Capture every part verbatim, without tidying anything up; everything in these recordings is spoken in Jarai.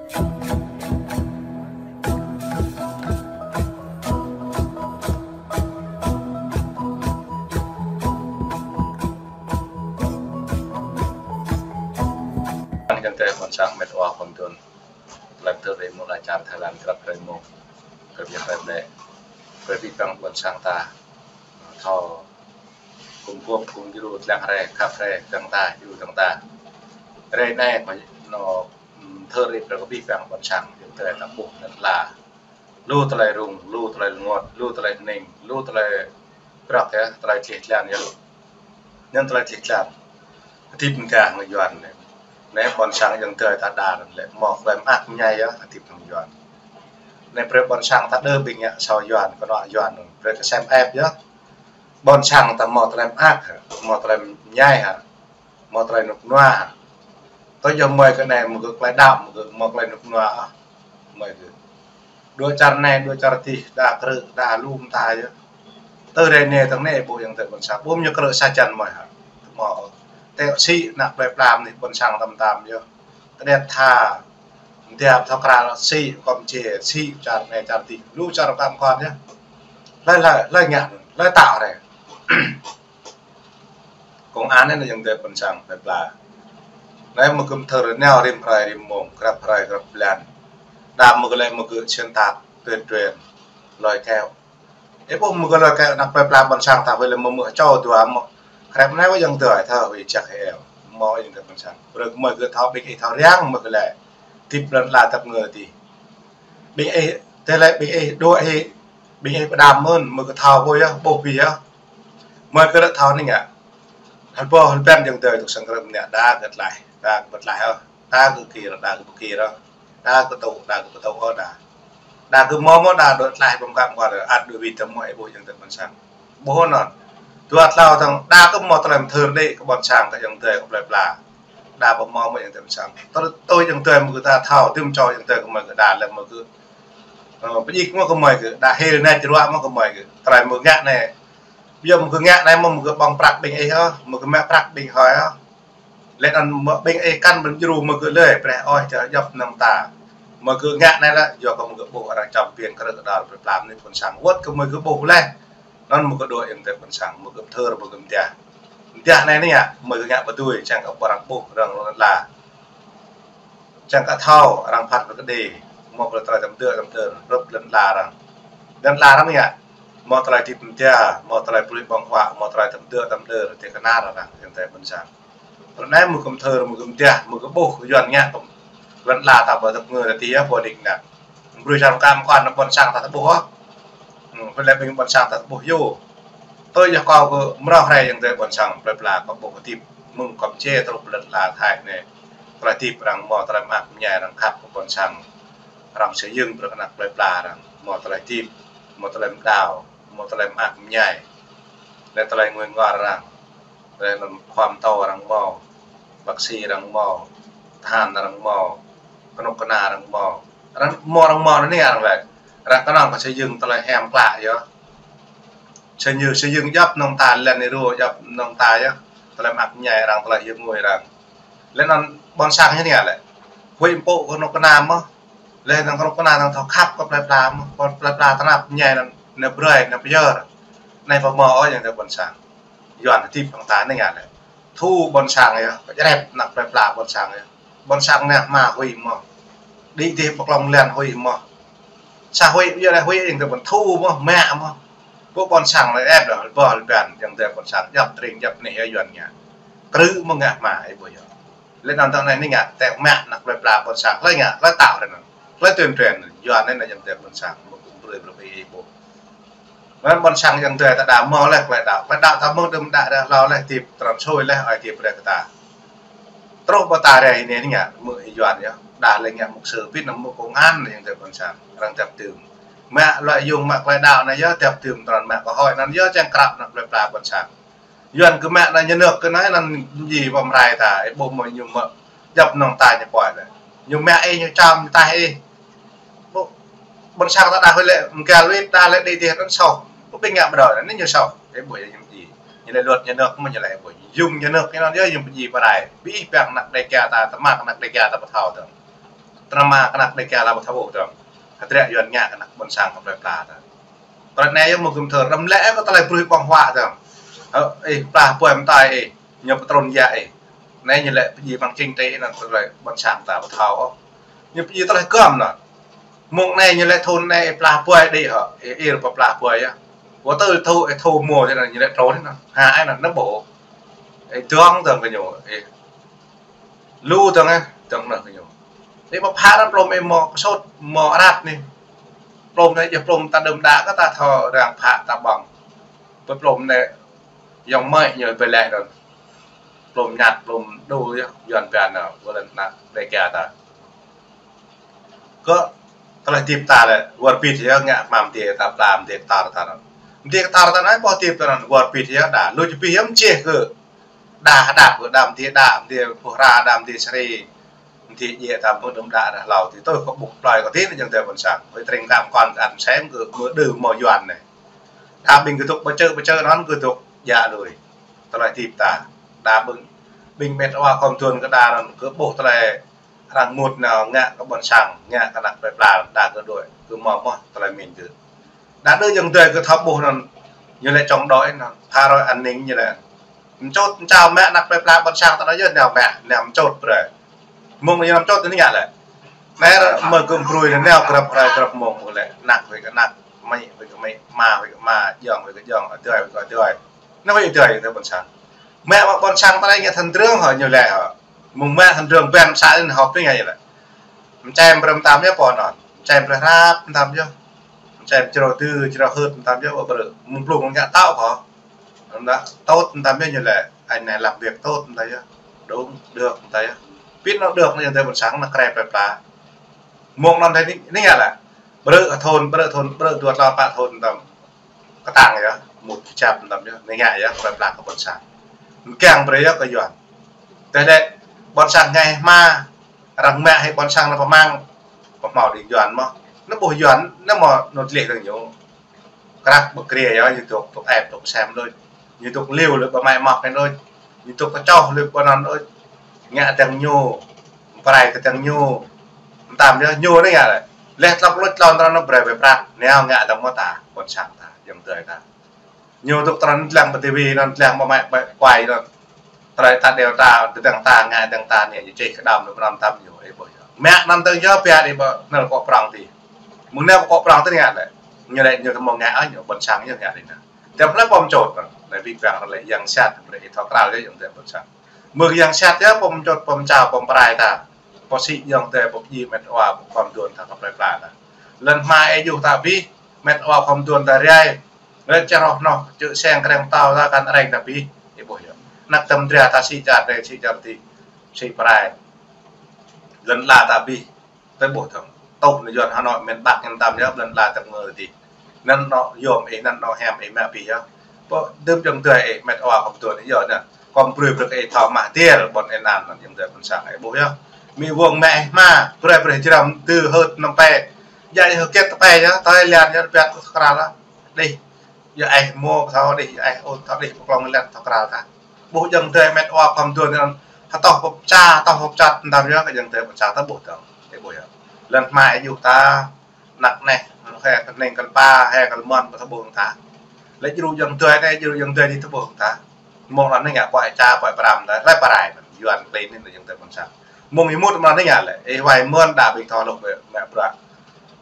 Ayŏng adơi ƀôn sang met wa khŏm dŏ. Lăng tơ rơi mơ̆ng lĕ čar Thái Lan krăp rơi mơ̆ng. Krăp yơh krăp lĕ. Krăp abih bang ƀôn sang ta. Thâo kŭm gŏp kŭm djru tlang hrơi, khăp hrơi, tơ̆ng ta, djru tơ̆ng ta. Hrơi anai, kơ ñu, ưm, thơ rơi prăk abih bang ƀôn sang, yơh tơlơi ta ƀuh anŭn la. Lu tơlơi rŭng, lu tơlơi rơngot, lu tơlơi hning, lu tơlơi prăk yơh, tơlơi tlih tlan yơh. Anŭn tơlơi tlih tlan. Hơdip mơ̆ng gah hăng Yuan anai. Anai ƀôn sang ayŏng adơi ta đa anŭn lĕ, hmâo tơlơi mơak mơñai yơh, hơdip hăng Yuan. Anai brơi ƀôn sang ta đơ ƀing ngă asâo Yuan, kơnuk Yuan anŭn, brơi kơ sem ĕp yơh. Ƀôn sang ta hmâo tơlơi mơak hă, hmâo tơlơi mơñai hă, hmâo tơlơi rơnŭk rơnua hă. Tơl yơh mơi kơ anai mơ̆ gơ̆ tơlơi đaŏ, mơ̆ gơ̆ hmâo tơlơi rơnŭk rơnua hă. Mơi gơ̆. Dua čar anai, dua čar adih, đa krư̆, đa lu mơta yơh. Tơ hrơi anai tơ̆ng anai ƀuh ayŏng adơi ƀôn sang. Ƀu mơñu krư̆ sa jăn mơi hă. Hmâo. Tơl sĭ ană plơi pla anai ƀôn sang tơm tơm yơh. Kơđet tha. Mơ̆ng tiap thâo krăn sĭ, kŏm či sĭ, čar anai čar adih. Lu čar kăm kŏn yơh. Hlơi, hlơi, hlơi ngă, hlơi tao rai. Công an anai ayŏng adơi ƀôn sang plơi pla. Anai mơ̆ gơ̆m thơ rơneo rĭm hrơi rĭm mông, krăp hrơi krăp blan. Đa mơ̆ gơ̆ lĕ mơ̆ gơ̆ xuyên tạc tuyên truyền lơi keo. Ơ ƀuh mơ̆ gơ̆ lơi keo ană plơi pla ƀôn sang ta huĭ lĕ mơ̆ mơ̆ čô dua mơ̆. Krăp anai wa ayŏng adơi thâo huĭ čăk hĕ eo. Mơ̆ ayŏng adơi ƀôn sang. Brơi mơ̆ gơ̆ thâo ƀing ih thâo răng mơ̆ gơ̆ lĕ. Tip lŏn la tăp ngơ tih. Ƀing ih, tơlơi ƀing ih đuaĭ hĭ, ƀing ih pơđam mơ̆n, mơ̆ gơ̆ thâo ƀu yơh, ƀuh ƀu yơh. Mơi gơ̆ lĕ thâo anai ngă. Hơbô hơbăn ayŏng adơi tŭk sang krơm anai, đa gơ̆ tlaih, đa gơ̆ pơtlaih ôh, đa gơ̆ kir, đa gơ̆ pơkir ôh, đa gơ̆ tŭ, đa gơ̆ pơtŭ ôh đa. Đa gơ̆ hmâo mơ̆ đa đuaĭ tlaih ƀơ̆ng kăm kua đa, ăt đuaĭ wĭt tơ mơ̆ ih ƀuh ayŏng adơi ƀôn sang. Ƀuh anŭn. Dua tlâo tơ̆ng, đa gơ̆ hmâo tơlơi mơthưr đĭ kơ ƀôn sang kơ ayŏng adơi kơ plơi pla. Đa ƀu hmâo mơ̆ ayŏng adơi ƀôn sang. Tơl tui ayŏng adơi mơ̆ gơ̆ ta thâo, dưm čô ayŏng adơi kơ mơi gơ̆ đa lĕ mơ̆ gơ̆. Ơ, pơjik mơ̆ kơ mơi gơ̆, đa hil nĕt ruă mơ̆ kơ mơi gơ̆. Tơlơi mơ̆ gơ̆ ngă anai. Biă mơ̆ gơ̆ ngă anai mơ̆, mơ̆ gơ̆ ƀơ̆ng prăk ƀing ih ôh, mơ̆ gơ̆ mă prăk ƀing ih ôh. Lĕ anŭn mơ̆ ƀing ih kăn ƀu djru mơ̆ gơ̆ lơi, brơi ôh čơ djŏp anŏ ta. Mơ̆ gơ̆ ngă anai lĕ, yua kơ mơ̆ gơ̆ ƀuh arăng čăm piêng krư̆ kơđal plơi pla anai ƀôn sang. Wơ̆t kơ mơi gơ̆ ƀuh leh. Anŭn mơ̆ gơ̆ đuaĭ ayŏng adơi ƀôn sang, mơ̆ gơ̆ mơthưr, mơ̆ gơ̆ mơtiah. Mơtiah anai anai ngă, mơ̆ gơ̆ ngă ƀu dưi, čang kơ ƀu arăng ƀuh, arăng lŏn la. Čang kơ thâo, arăng phat kơđi, hmâo tơlơi tơm dơ̆, tơm dơ̆, rup lŏn la arăng. Lŏn la arăng anai ngă, hmâo tơlơi hơdip mơtiah, hmâo tơlơi pơlih ƀơ̆ng huă, hmâo tơlơi tơm dơ̆, tơm dơ̆, tơlơi kơnar arăng, ayŏng adơi ƀôn sang. Pơ anai mơ̆ gơ̆ mơthưr, mơ̆ gơ̆ mơtiah, mơ̆ gơ̆ ƀuh, Yuan ngă kơ lŏn la ta ƀu tơpơngơ rơti yơh, ƀu đĭ ngă. Brơi čar kăm kua ană ƀôn sang ta tơƀuh ôh. Hm, pơlĕ ƀing ƀôn sang ta tơƀuh yơh. Tui yơh kâo kơ mrâo hrơi ayŏng adơi ƀôn sang plơi pla kâo ƀuh hơdip mơ̆ng kơm čê truh pơ lŏn la Thái anai. Tơlơi hơdip arăng hmâo tơlơi mơak mơñai arăng khăp kơ ƀôn sang. Arăng sơyưng brơi kơ ană plơi pla arăng. Hmâo tơlơi hơdip, hmâo tơlơi mơđao, hmâo tơlơi mơak mơñai. Lĕ tơlơi ngui ngor arăng. Lĕ anŭn khua mtâo arăng hmâo, bác sĩ arăng hmâo, tơhan arăng hmâo, kơnuk kơna arăng hmâo. Arăng hmâo, arăng hmâo anai arăng lĕ. Arăng kơnơ̆ng kơ sơyưng tơlơi hiam klă yơh. Sơyưng, sơyưng djŏp anŏ ta lĕ anai ruă djŏp anŏ ta yơh. Tơlơi mơak mơñai arăng, tơlơi hiam ngui arăng. Lĕ anŭn ƀôn sang hĭ anai lĕ. Huĭ pô kơnuk kơna mơ̆. Lĕ anŭn kơnuk kơna anŭn thâo khăp kơ plơi pla mơ̆. Kơ plơi pla tơnap mơñai anŭn, anai brơi, anai pơyơr. Anai pơhmâo ôh ayŏng adơi ƀôn sang. Yuan hơdip hăng ta anai ngă lĕ. Thu ƀôn sang yơh, kơ čơrep ană plơi pla ƀôn sang yơh. Ƀôn sang anai hmâo huĭ mơ̆. Đĭ dih pơklŏng lĕn huĭ mơ̆. Sa huĭ, yơh lĕ huĭ ayŏng adơi ƀôn thu mơ̆, mă mơ̆. Ƀu ƀôn sang lĕ ĕp lĕ, ƀu lĕ ƀan, ayŏng adơi ƀôn sang, djŏp tring, djŏp anih yơh Yuan ngă. Krư̆ mơ̆ ngă hmâo, ih ƀuh yơh. Lĕ anŭn tơ̆ng anai anai ngă, tĕk mă ană plơi pla ƀôn sang, hlơi ngă, hlơi tao rai anŭn. Hlơi tuyên truyền anŭn, Yuan anai anŭn ayŏng adơi ƀôn sang, mơ̆ gơ̆ brơi brơi ih ƀuh. Mơ̆n ƀôn sang ayŏng adơi ta đa hmâo leh tơlơi đaŏ. Tơlơi đaŏ ta mơ̆ng đưm đă đa hlâo leh, hơdip tran sui leh, ơi hơdip brơi kơ ta. Truh pơ ta rai anai anai ngă, mơ̆ ih Yuan yơh. Đa lĕ ngă mục sư, ƀĭt anŭn mơ̆ công an anai ayŏng adơi ƀôn sang, arăng tơp tưm. Mă lợi dụng mă tơlơi đaŏ anai yơh, tơp tưm tran mă cơ hội anŭn yơh, čang krăp ană plơi pla ƀôn sang. Yuan gơ̆ mă anai nhà nước kơ anai anŭn ji pơmrai ta, ih ƀuh mơ̆ ñu mă djŏp anŏ ta ñu pơai lĕ. Ñu mă ih, ñu čăm, ñu taih ih. Ƀu, ƀôn sang ta đa huĭ lĕ, mơ̆ng găl wĭt ta lĕ đĭ dih anŭn soh. Ƀu ƀing ngă ƀu đaŏ, anai ñu soh. Ih ƀuh yơh ñu ji. Ñu lĕ luật nhà nước mơ̆ ñu lĕ ih ƀuh. Dùng nhà nước ñu anŭn yơh ñu ji pơrai. Ƀing ih pơang ană Đêga ta, tơmă ană Đêga ta pơthâo tơ̆ng. Drama kơnăk Dêga ta ƀu thâo ôh tơm. Hơdră Yuan ngă kơnăk ƀôn sang kơ plơi pla ta. Tơlơi anai yơh mơ̆ gum thơ răm lĕ kơ tơlơi bruih ƀơ̆ng huă tơm. Ơ, ih, plah puai mơtai ih, ñu pơtrŭn yă ih. Anai ñu lĕ pơjing păng čing tê anŭn tơlơi ƀôn sang ta ƀu thâo ôh. Ñu pơjing tơlơi gơm anŭn. Mơ̆ng anai ñu lĕ thŭn anai ih plah puai đĭ hŏ, ih, ih rơpa plah puai yơh. Wơ̆t tơl thu, ih thu mơ̆ tơnăn ñu lĕ trôn anŭn. Hă anŭn, anŭn ƀu. Ih dŏng tơm kơ ñu, ih. Lu tơng ih, tơng anŭn kơ ñu. Ih pơpha anŭn plŏm ih mơ̆ kơsôt, mơ̆ arat anai. Plŏm anai yơh plŏm ta đưm đă kơ ta thâo arăng pha ta ƀơ̆ng. Pơ plŏm anai yŏng mơi ñu pơleh anŭn. Plŏm ñăt, plŏm đu yơh, Yuan pia anŭn, wơ̆t lĕ anŭn Dêga ta. Kơ tơlơi hơdip ta lĕ, wơr bĭt yơh, ngă hmam dê ta pla, mơdê kơtar ta anŭn. Mơdê kơtar ta anŭn, ƀu hơdip ta anŭn, wơr bĭt yơh, đa, lu čih bih yơh, mơčeh kơ. Đa hơdap kơ, đa mơdê đa, mơdê phuh hra, đa mơdê sri. Mơdê djĕ ta mơ̆ng đưm đă đa hlâo, tui tui kơ ƀuh plơi kơ tih anŭn jing tơlơi ƀôn sang. Hơi tring kam kon, ăn sem kơ mơ̆ đưm mơ̆ Yuan anai. Đa ƀing kơdŭk pơčơ, pơčơ anŭn kơdŭk djă lui. Tơlơi hơdip ta. Đa ƀing, ƀing met wa khŏm tuôn kơ đa anŭn kơ ƀuh tơlơi arăng mŭt nao ngă kơ ƀôn sang, ngă kơ anăk plơi pla, đa kơ đuaĭ, kơ mơ̆ mơ̆ tơlơi min kơ. Đa đơ jing tơlơi kơ thâo ƀuh anŭn, ñu lĕ chống đối anŭn, phá rối an ninh ñu lĕ. Mơčôt, mơčao mă anăk plơi pla ƀôn sang ta anŭn yơh nao mă, nao mơčôt brơi. Mơ̆ng ñu nao mơčôt anai ngă lĕ. Anai mơ̆ gum brơi nao grăp hrơi grăp mông mơ̆ lĕ, anăk huĭ kơ anăk, amĭ huĭ kơ amĭ, ama huĭ kơ ama, ayŏng huĭ kơ ayŏng, adơi huĭ kơ adơi. Anŭn huĭ adơi tơ ƀôn sang. Mă mă ƀôn sang ta anai ngă than drơng hŏ ñu lĕ hŏ. Mơ̆ng mă than drơng ƀen sa anŭn hŏ ping ai lĕ. Mơčem brơi mơtam yơh pô anŭn. Mơčem brơi hrăp mơtam yơh. Mơčem črô tơ, črô hơt mơtam yơh, ƀu brơi. Mơ̆ng blung ngă tao kơ. Anŭn đa, tốt mơtam yơh ñu lĕ. Anh này làm việc tốt mơtam yơh. Đúng, được mơtam yơh. Pit anŭn được anŭn jing tơlơi ƀôn sang anŭn krep plơi pla. Mơ̆ng anŭn tơ anai, anai ngă lĕ. Brơi thŭn, brơi thŭn, brơi dua tlâo pă thŭn mơtam. Kơtang yơh, mŭt kơčăp mơtam yơh, anai ngă yơh, plơi pla kơ ƀôn sang. Mơkiăng brơi yơh kơ Yuan. Tơlơi ƀôn sang ñai hma, arăng mă hĭ ƀôn sang anŭn pơmang, pơhmâo đĭ Yuan mơ̆. Anŭn ƀuh Yuan, anŭn mơ̆ anŭn tleh tơng ñu. Krăk ƀu kriê yơh, ñu dŏ, dŏ ĕp, dŏ sem đôč. Ñu dŏ liu lĕ ƀu mai mă kơ đôč. Ñu dŏ kơčŏh lĕ ƀu anŭn đôč. Ngă tơng ñu, pơrai kơ tơng ñu. Mơtam yơh, ñu anai ngă lĕ. Leh tlŏk lŭč tlŏn tơnăn anŭn brơi ƀơi prăk, nao ngă tơng mơ̆ ta, ƀôn sang ta, jing tơlơi ta. Ñu dŏ tơnăn lăng pơ tivi anŭn, lăng ƀu mai ƀai kuai anŭn. Tơlơi ta đeo ta, tơdang ta, ngă tơdang ta anai, ñu čih kơđăm lĕ mơnam mơtam ñu, ih ƀuh yơh. Mă anŭn tơng yơh, pia đĭ ƀu, anŭn kơ prŏng tih. Mơ̆ng anai kơ prŏng tih ngă lĕ. Ñu lĕ ñu tơ mơ̆ng ngă ôh, ñu ƀôn sang yơh ngă đĭ anŭn. Tơdah lĕ pô mơčôt anŭn, lĕ wĭ păng lĕ yang sat, brơi ih thâo krao yơh jing tơlơi ƀôn sang. Mơ̆ yang sat yơh pô mơčôt, pô mơčao, pô pơrai ta. Pô sĭ jing tơlơi pô pơjing met wa, pô khŏm tuôn ta kơ plơi pla ta. Lŏn hma ih juh ta bih, met wa khŏm tuôn ta rai. Lĕ čơroh noh, čư̆ seng kreng tao ta kăn reng ta bih. Ih ƀuh yơh. Anăk tơm dra ta sĭ čar rai, sĭ čar tih, sĭ pơrai. Lŏn la ta bih. Tơ ƀuh tơng. Tŭ anŭn Yuan Hà Nội miền Bắc ñu mơtam yơh, lŏn la tơm ngơ tih. Anŭn anŏ yôm ih, anŭn anŏ hiam ih mă bih yơh. Pô đưm jing tơlơi ih met wa khŏm tuôn ih yơh anŭn. Khŏm brơi brơi kơ ih thâo mă tiêl ƀôn ih anŭn, jing tơlơi ƀôn sang ih ƀuh yơh. Mi wơ̆ng mă ih hma, brơi brơi jrăm tơ hơt năm pe. Djai hơget tơ pe yơh, tơlơi lian yơh, biăt kơ kral lah. Đih. Yơh ih mơ̆ thâo đih, yơh ih ôh thâo đih, pơklŏng lĕ thâo krao ta. Ƀuh jing tơlơi met wa khŏm tuôn anŭn, hơtŏh pơčah, hơtŏh pơčah mơtam yơh, kơ jing tơlơi pơčah ta ƀuh tơng. Ih ƀuh yơh. Lŏn hma ih juh ta, anăk anai, he kơ ning kơ pa, he kơ mơ̆n, ƀu thâo ƀuh ta. Lĕ djru jing tơlơi anai, djru jing tơlơi dih thâo ƀuh ta. Mơ̆ng anŭn anai ngă pơai ča, pơai pram ta, lĕ pơrai mơ̆n, Yuan klin anai jing tơlơi ƀôn sang. Mơ̆ng ih mŭt mơ̆ng anŭn anai ngă lĕ, ih wai mơ̆n đa ƀing thâo lŏk ƀĕ, mă bruă.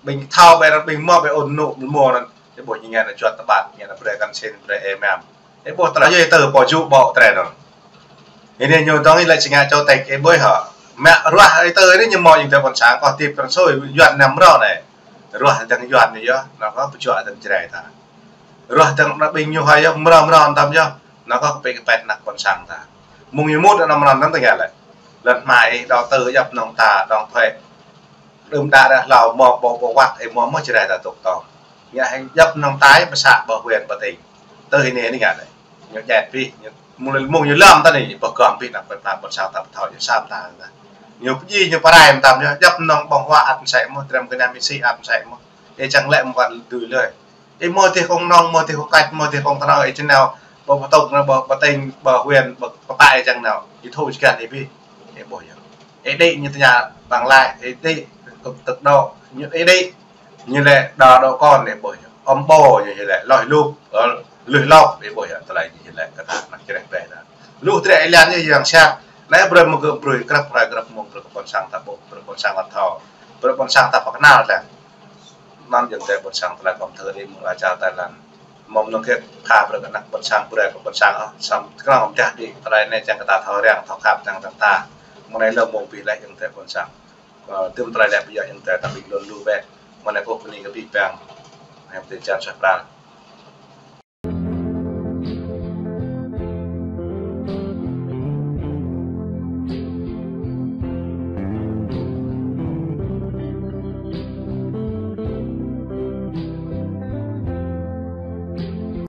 Ƀing thâo ƀĕ anŭn, ƀing mơ̆ ƀĕ ôn nŭ, ƀing mơ̆ anŭn. Ih ƀuh ñu ngă anŭn juăt tơbat, ngă anŭn brơi kăn sĭn, brơi ê mem. Ih ƀuh tơlơi yơh tơ pô ju ƀô̆ trĕ anŭn. Anai ñu dŏng ih lĕ či ngă čô tĕk ih ƀuh hŏ. Mă ruah ih tơ anai ñu mơ̆ jing tơlơi ƀôn sang kơ hơdip tơng sui Yuan năm rŏ anai. Ruah tơng Yuan anai yơh, anŭn kơ pơčuă tơng Jrai ta. Ruah tơng anŭn ƀing ñu hơi yơh, mrâo mrâo mơtam yơh, anŭn kơ kơpĭ kơpĕt anăk ƀôn sang ta. Mơ̆ng ñu mŭt anŭn mrâo mrâo tơng yơh lĕ. Lŏn hma ih đŏk tơ djŏp mơnơ̆ng ta, dŏng thuê. Đưm đă đa hlâo mơ̆ ƀu ƀu wăt ih mơ̆ mơ̆ Jrai ta tŭk tŏng. Ngă hăng djŏp mơnơ̆ng ta ih pơsă ƀơi huyện ƀơi tỉnh. Tơ anai anai ngă anai. Ñu djĕt bih, ñu mơ̆ng, mơ̆ng ñu lăm ta anai, pơgŏm bih anăk plơi pla ƀôn sang ta pơthâo ñu sam ta ta. Ñu pơjing, ñu pơrai mơtam yơh, djŏp mơnơ̆ng ƀơ̆ng huă ăt mơsĕ mơ̆, tơrem gơnam ih sĭ ăt mơsĕ mơ̆. Ih čang lĕ mơ̆ng wăt tui lui. Ih mơ̆ tih kông nong, mơ̆ tih kông kač, mơ̆ tih kông tơnao, ih či nao, ƀơi pơtŭk anai, ƀơi ƀơi tỉnh, ƀơi huyện, ƀơi pơtă ih čang nao. Ih thâo či găn ih bih. Ih ƀuh yơh. Ih đĭ ñu tơña păng laĭ, ih đĭ tơ̆k dŏ, ñu ih đĭ, ñu lĕ đa dŏ kon đĭ ƀuh yơh. Ôm ƀô ñu lĕ lŏh lŭk, ơ, lŭh lŏk đĭ ƀuh yơh, tơlơi ñu lĕ kơ ta anăk čreh ƀe ta. Lu trĕ ih lăng ñu yang sat, lĕ brơi mơ̆ng kơ brơi krăp rai krăp mơ̆ng brơi kơ ƀôn sang ta ƀuh, brơi ƀôn sang ta thâo, brơi ƀôn sang ta pơkơnăl lăng. Anŭn yơh tơ ƀôn sang tơlơi kơm thơ đĭ mơ̆ng ala čar Thái Lan. Mơ̆ng nơ̆ng kĕt pha brơi kơ anăk ƀôn sang, brơi kơ ƀôn sang, ơ, sam krong dah đĭ tơlơi anai čang kơ ta thâo răng, thâo khăp čang kơ ta. Mơ̆ng anai lơ̆m mơ̆ng ƀih lĕ yơh tơ ƀôn sang. Ơ, tơm tơlơi lĕ ƀu djơ̆ yơh tơ ta ƀing lŏn lu bĕ. Mơ̆ng anai kơ bơni kơ ƀing păng. Hăng tơlơi čang suaih pral.